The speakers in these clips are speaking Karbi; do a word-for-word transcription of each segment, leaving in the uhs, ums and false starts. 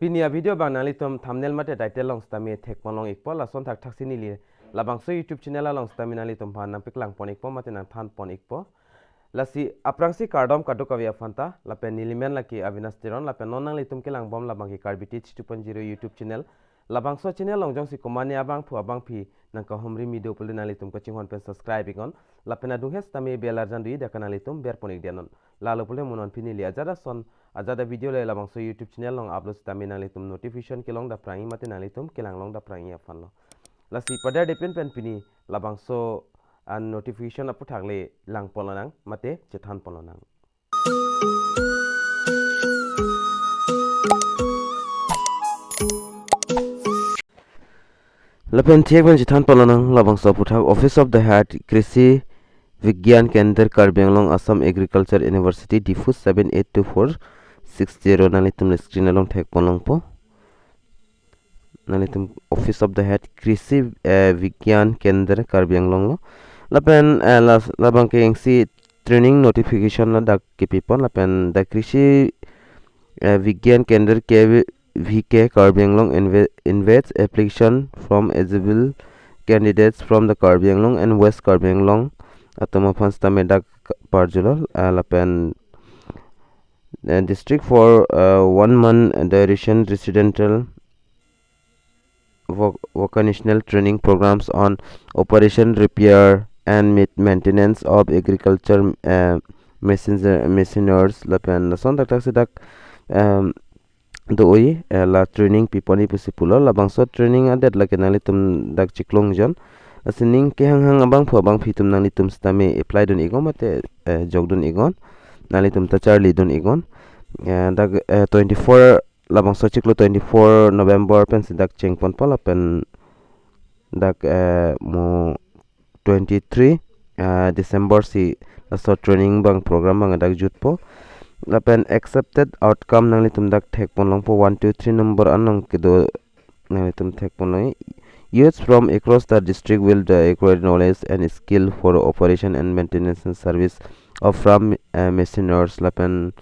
Pini a-video abang nanglitum thumbnail mate title along sitame thekpon long ikpo, lason thakthaksi neli labangso YouTube channel along sitame nanglitum aphan nangpaklang pon ikpo mate nangthan pon ikpo. Lasi aphrangsi kardom kadokave aphanta, lapen neli men lake Avinash Teron, lapen non nanglitum kelang bom labangke Karbi Teach two point zero YouTube channel. Labangso channel along jongsi komatne abangphu abangphi nangkahumri me do pulote nanglitum kachinghon pen subscribe iknon. Lapen adung hes tame bell arjan do-i dak nanglitum ber pon ik denon. Lalo pulote mo non pini neli ajat ason, ajat a-video le labangso YouTube channel along upload sitame nanglitum notification kelong dapprang-i mate nanglitum kelang long dapprang-i aphanlo. Lasi padar depin pen pini labangso an notification aputhak le lang pon lonang mate chethan pon lonang. Lapen thik pen chethan pon lonang labangso aputhak Office of the Head Krishi Vigyan Kendra Karbi Anglong Assam Agriculture University Diphu seven eight two four six zero nanglitum le screen along thekpon longpo. Nanglitum Office of the Head Krishi, eh, Vigyan Kendra Karbi Anglong lo. Lapen, eh, las-, labangke isi training notification lo dak kepipon lapen the Krishi, eh, Vigyan Kendra K V K Karbi Anglong invi-, invites application from eligible candidates from the Karbi Anglong and West Karbi Anglong atum aphan sitame dak parjulo, eh, lapen, eh, district for, eh, one month duration residential voc-, vocational training programs on operation, repair and ma-, maintenance of agriculture, eh, machines, eh, machineries lapen lason thakthaksi dak, em, do-i, eh, la training pipon-i pusi pulo. Labangso training adet lake nanglitum dak chiklo jon. Lasi ning kehanghang abangphu abangphi atum nanglitum sitame apply dun iknon mate, eh, jok dun iknon. Nanglitum ta charli dun iknon. Eh, dak, eh, twenty-four labangso chiklo twenty-four November pensi dak chengponpo lapen dak, eh, mo twenty-three, eh, December si laso training abang program abang dak jutpo. Lapen accepted outcome nanglitum dak thekpon longpo, one, two, three number along kedo nanglitum thekpon long. Youths from across the district will acquire knowledge and skill for operation and maintenance and service of farm, eh, machineries lapen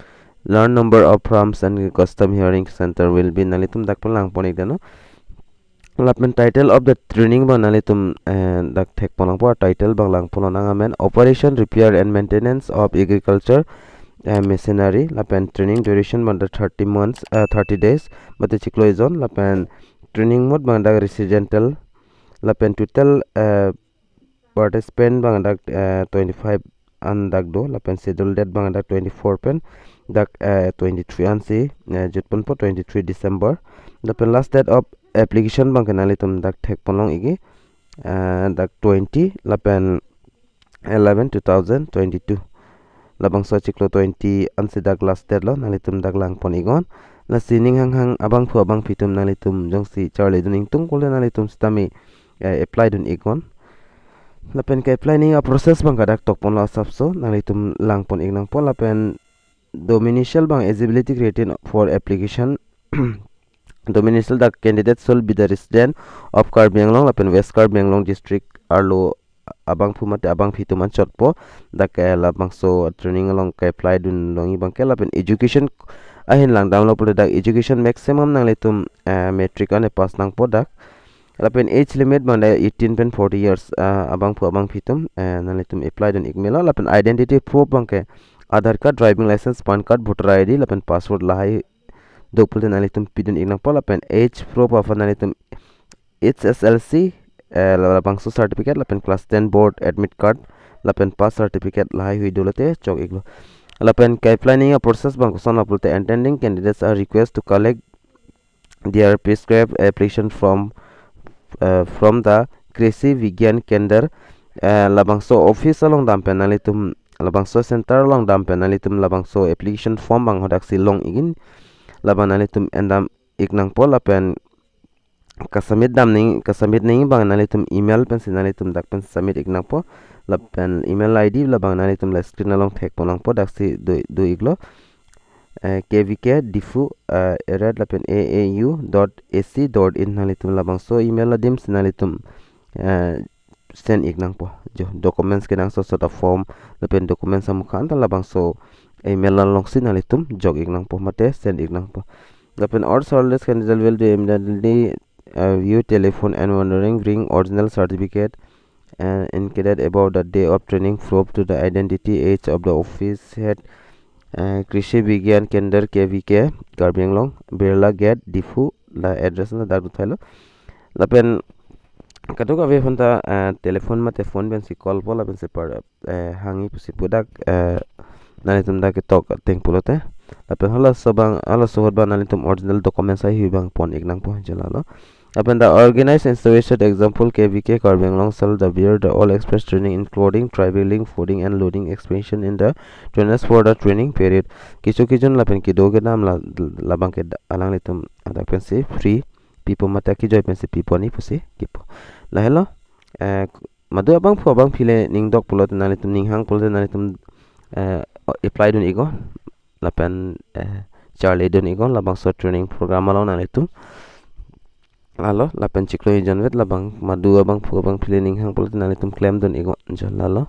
large number of farms and custom hearing center will be, nanglitum dak pen lang pon ik denon. Lapen title of the training abang nanglitum, eh, dak thekpon longpo, title abang lang pon lonang amen Operation, Repair and Maintenance of Agriculture, eh, Machinery. Lapen training duration abang dak thirty months, eh, thirty days mate chiklo jon. Lapen training mode abang dak residential. Lapen total, eh, participant abang dak, eh, twenty-five an dak do, lapen schedule date abang dak twenty-four pen dak, eh, twenty-three ansi, eh, jutponpo, twenty-three December. Lapen last date of application abangke nanglitum dak thekpon long ikji, eh, dak twenty lapen eleven two thousand twenty-two. Labangso chiklo twenty ansi dak last date lo, nanglitum dak lang pon iknon. Lasi ning hanghang abangphu abangphi atum nanglitum jongsi charli dun ingtung pulote nanglitum sitame, eh, apply dun iknon. Lapen ke-apply-ni a-process abangke dak tokpon lo asapso, nanglitum lang pon ik nangpo. Lapen domicile abang eligibility criteria for application. Domicile dak candidate should be the resident of Karbi Anglong lapen West Karbi Anglong district arlo abangphu mate abangphi atum anchotpo. Dak, eh, labangso training along ke-apply dun longji abangke. Lapen education ahin lang damlo pulote dak education maximum nanglitum, eh, matric an pass nangpo dak. Lapen age limit abang dak eighteen pen forty years, ah, abangphu abangphi atum, eh, nanglitum apply dun ik melo. Lapen identity proof abangke Aadhaar card, driving license, PAN card, voter I D, lapen passport lahai do pulote nanglitum pidun ik nangpo. Lapen age proof aphan nanglitum H S L C, eh, labangso certificate, lapen class ten board admit card, lapen pass certificate lahaihui dolote chok iklo. Lapen ke-apply-ni a-process abang kosonlo pulote intending candidates are request to collect their prescribed application form, uh, from the Krishi Vigyan Kendra, uh, labangso office along dam pen nanglitum, labangso center along dam pen nanglitum labangso application form abang hadaksi long ikji, labang nanglitum endam ik nangpo. Lapen ka-submit dam nangji, ka-submit nangji abang nanglitum email pensi nanglitum dak pen submit ik nangpo. Lapen email I D labang nanglitum la screen along thekpon longpo, daksi do, do iklo. Eh, K V K Diphu, eh, at lapen A A U dot A C dot in, nanglitum labangso email adim si nanglitum, eh, send ik nangpo. Jo, documents kenangsot sot a-form lapen documents amukha anta labangso email alongsi nanglitum jok ik nangpo mate send ik nangpo. Lapen all shortlisted candidate will be immediately uh, view telephone and monitoring, bring original certificate and indicate about the day of training, proof to the identity, age of the office head, uh, Krishi Vigyan Kendra K V K, Karbi Anglong, Birla Gate, Diphu, la address na dak do thailo. Lapen kadokave aphanta, eh, telephone mate phone pensi call po lapensi par, eh, hangji pusi pu dak, eh, nanglitum dak ketok ateng pulote. Lapen halaso abang, halaso ahut abang nanglitum original documents ahui abang pon-ik nangpo, jo lalo. Lapen the organized institution example K V K Karbi Anglong shall the bear the all express training including traveling, fooding and lodging expense in the trainers for the training period. Kecho kejun lapen kedo kedam la, labang ke da-, alanglitum adak pensi free pipo mate kejoi pensi pipo ni pusi kipu. Lahelo, eh, madu abangphu abangphi le ning dok pulote nanglitum ning hang pulote nanglitum, eh, apply dun-iknon. Lapen, eh, charli dun-iknon labangso training program along nanglitum. Lalo, lapen chiklo ijon vet labang madu abangphu abangphi le ning hang pulote nanglitum klem dun-iknon, jo lalo.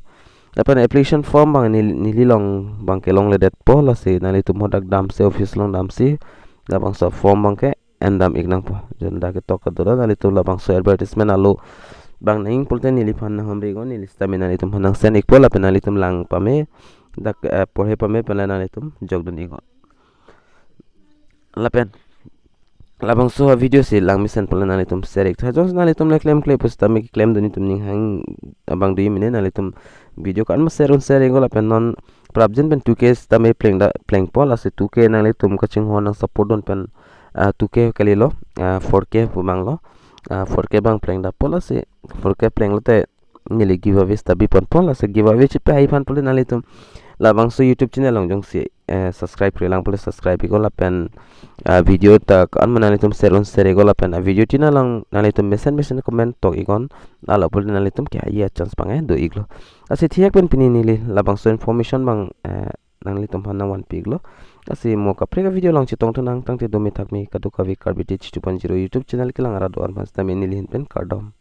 Lapen application form abang neli, neli along abang ke longledetpo, lasi nanglitum hadak damsi office along damsi labangso form abang ke en dam-ik nangpo. Jo dak ketok kedo ra nanglitum labangso advertisement alo abang nangji pulote neliphan nanghumri-iknon, neli sitame nanglitum aphan nang send-ikpo lapen nanglitum lang pame, dak, eh, porhe pame pen la nanglitum jok dun-iknon. Lapen labangso avideo si lang mesen pulote nanglitum share-ik tha. Jongsi nanglitum le klemkle pusitame keklem dun itum ning hang abang do mene, nanglitum video kan ma share un share-iknon lapen non prapjin pen two K sitame plengda, plengpo, lasi two K nanglitum kachinghon nang support dun pen, ah, two K kalilo, ah, four K pu abang lo, ah, four K abang plengdappo, lasi four K plenglote neli giveaway sita biponpo, lasi giveaway chipahai aphan pulote nanglitum labangso YouTube channel along jongsi, eh, subscribe-re lang pulote subscribe-iknon lapen, ah, video ta kan ma nanglitum share un share-iknon lapen, ah, video tina along nanglitum mesen mesen comment tok-iknon, lalo pulote nanglitum ke aye chance abang ke do-iklo. Lasi thik pen pini neli labangso information abang, eh, nanglitum aphan nangvanpi-iklo. Lasi mo kaprek avideo along chetongthu nang, tangte do me thak me, kadokave Karbi Tech two point zero YouTube channel kelang arat do-an aphan sitame neli ahin pen kardom.